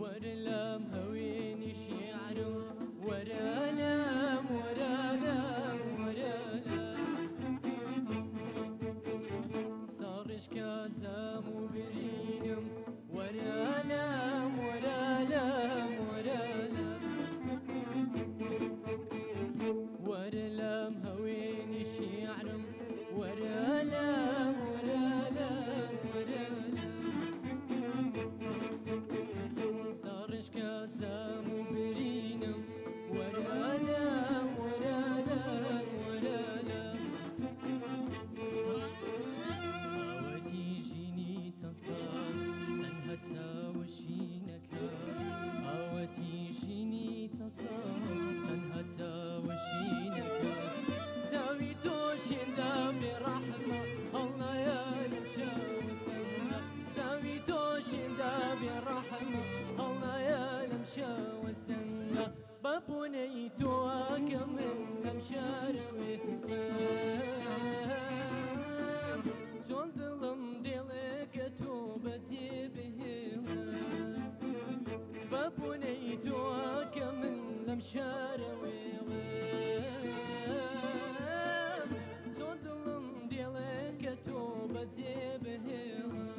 وەرە لام هەوێنی شیعرم، وەرە لام، وەرە لام، وەرە لام. ساڕێژکە زام و برینم، وەرە لام، وەرە لام، وەرە لام. وەرە لام هەوێنی شیعرم، وەرە لام، وەرە لام، وەرە لام. ساڕێژکە زام و برینم، وەرە لام، وەرە لام، وەرە لام. ئاوەتی ژینی چەند ساڵ تەنها چاوەشینەکە، ئاوەتی ژینی چەند ساڵ تەنها چاوەشینەکە. چاوی تۆ شێندا بێڕەحمە، هەڵنایە لەم شەوە زەنگە. چاوی تۆ شێندا بێڕەحمە، هەڵنایە لەم شەوە زەنگە. بە بۆنەی تۆ کە من لەم شارەوێ چۆن دڵم دێڵێ کە تۆ بەجێ بهێڵە. بە بۆنەی تۆ کە من لەم شارەوێ چۆن دڵم دێڵێ کە تۆ بەجێ بهێڵە.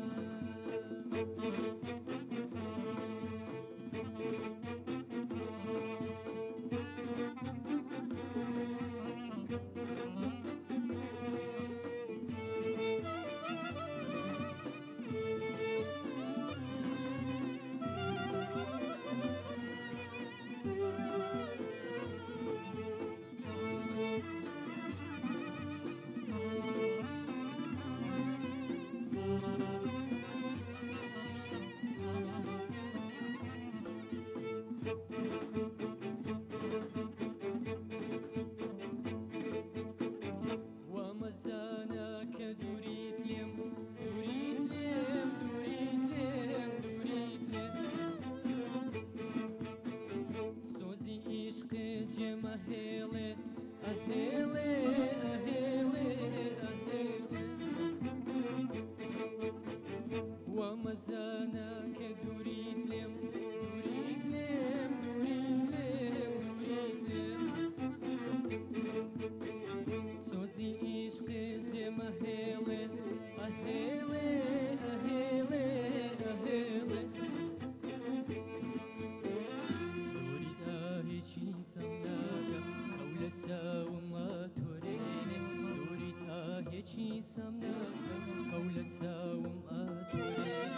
ومەزانە کە دووریت لێم، دووریت لێم، دووریت لێم، دووریت لێم. سۆزی ئیشقێ جێمە هێڵێ، ئەهێڵێ، ئەهێڵێ، ئەهێڵێ. ومەزانە کە دووریت لێم، دووریت لێم، دووریت لێم، دووریت لێم. سۆزی ئیشقێ جێمە هێڵێ، ئەهێڵێ، ئەهێڵێ، ئەهێڵێ. دووریت ئاهێکی سەمناکە، خەو لە چاوم ئاتۆرێنێ. دووریت ئاهێکی سەمناکە، خەو لە چاوم ئاتۆرێنێ.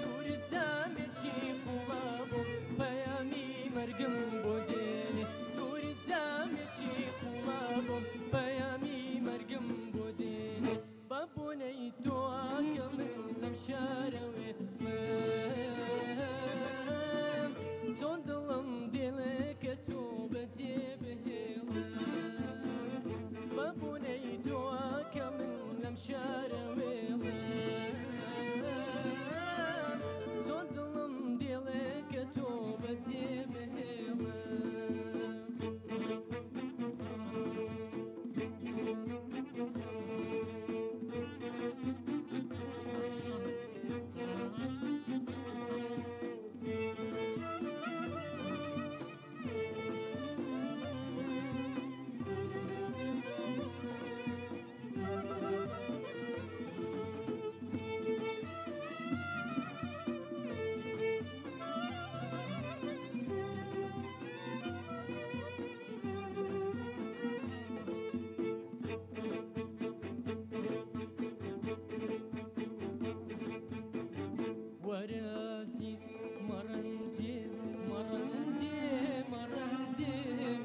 دووریت زامێکی قوڵا بوو، پەیامی مەرگم بۆ دێنێ. دووریت زامێکی قوڵا بووم، پەیامی مەرگم بۆ دێنێ. بە بۆنەی تۆ کە من لەم شارەوێ چۆن دڵم دێڵێ کە تۆ بەجێ بهێڵە. بە بۆنەی تۆ کە من لەم شارەوێ چۆن دڵم دێڵێ کە تۆ بەجێ بهێڵە. وەرە ئازیز مەڕەنجێ، مەڕەنجێ، مەڕەنجێ،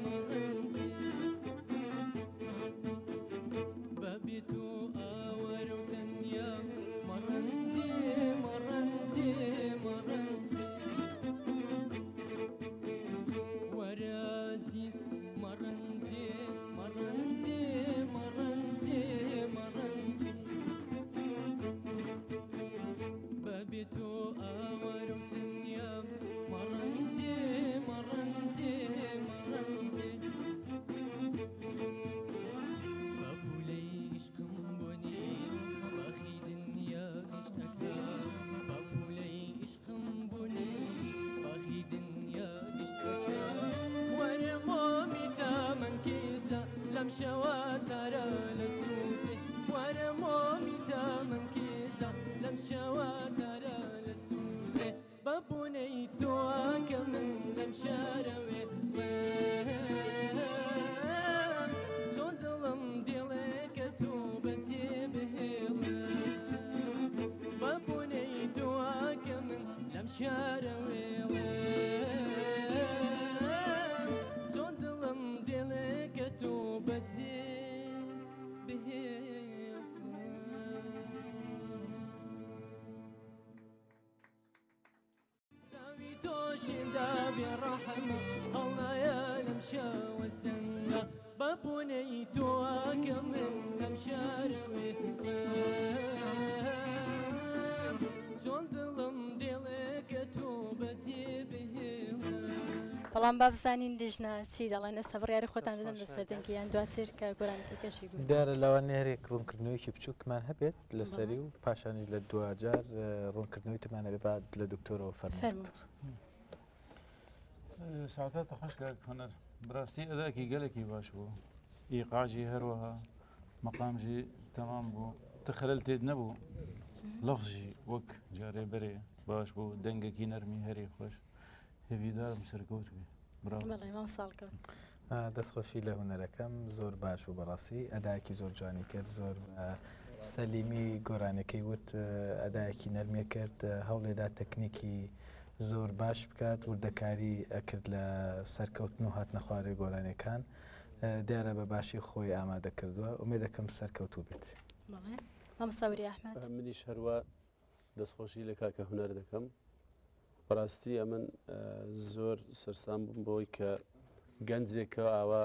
مەڕەنجێ. بەبێ تۆ ئاوارە و تەنیا، مەڕەنجێ، مەڕەنجێ، مەڕەنجێ. وەرە ئازیز مەڕەنجێ، مەڕەنجێ، مەڕەنجێ، مەڕەنجێ. بەبێ تۆ ئاوارە و تەنیا، بە بۆنەی تۆ کە من لەم شارە وێڵم چۆن دڵم دێڵێ کە تۆ بەجێ بهێڵم بە بۆنەی تۆ کە من لەم شارە وێڵم چۆن دڵم دێڵێ کە تۆ بەجێ بهێڵم. چاوی تۆ شیندا بێ ڕەحمە هەڵنایە لەم شەوە زەنگە بە بۆنەی تۆ کە من لەم شارە وێڵم چۆن دڵم دێڵێ کە تۆ بەجێ بهێڵم. بەڵام با بزانین لیژنە چی دەڵێن ئێستا بڕیاری خۆتان دەدەن لەسەر دەنگی یان دواتر کە گۆرانیەکەی کەشی گوت. دیارە لەوانەیە هەرێک ڕوونکردنەوەیەکی بچووکمان هەبێت لەسەری و پاشانیش لە دواجار ڕوونکردنەوەی ترمان هەبێت با لە دکتۆرەوە فەرموو فەرموو. دکتۆر. ساعتاتە خۆش کاک هونەر بەراستی ئەداکی گەلێکی باش بوو ئیقاجی هەروەها مەقامجی تەمام بوو تە خەلەل تێت نەبوو لەفزی وەک جارێ بەرێ باش بوو دەنگێکی نەرمی هەری خۆش هێڤیدارم سەرکەوت بێ براو. بەڵێ مام ساڵکەوت. دەست خۆشی لە هونەرەکەم زۆر باش بوو بەڕاستی ئەدایەکی زۆر جوانی کرد زۆر بە سەلیمی گۆرانەکەی وت ئەدایەکی نەرمی کرد هەوڵێدا تەکنیکی زۆر باش بکات وردەکاری ئەکرد لە سەرکەوتن و هاتنە خوارەوەی گۆرانیەکان دیارە بە باشی خۆی ئامادە کردووە ئومێدەکەم سەرکەوتوو بێت. بەڵێ مامۆستا وریا ئەحمەد. منیش هەروا دەستخۆشی لە کاکە هونەر دەکەم بەڕاستی ئەمن زۆر سەرسام بووم بەوەی کە گەنجێکە ئاوا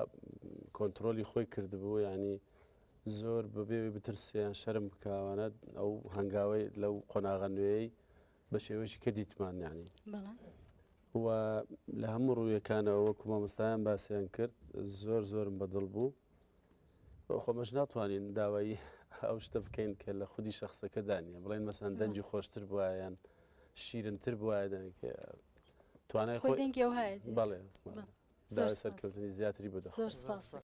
کۆنتترۆلی خۆی کردبوو ینی زۆر بەبێ بترسیان شەرم بکوانە ئەو هەنگاوی لەو قۆناغە نوێی بە شێوەیەکی کە دیتمان ینی و لە هەموو ڕوویەکانەوە وەکو مامۆستایان باسیان کرد زۆر زۆرم بەدڵ بوو خۆ مەش ناتوانین داوای ئەو شتە بکەین کە لە خودی شخصەکەدا نیە بڵێن مەسەن دەنگی خۆشتر بووایە یان شیرنتر بووایە دەنگ توانای خۆی دەنگی ئەو هەیە بەڵێ داوای سەرکەوتنی زیاتری بۆ زۆر سپاس.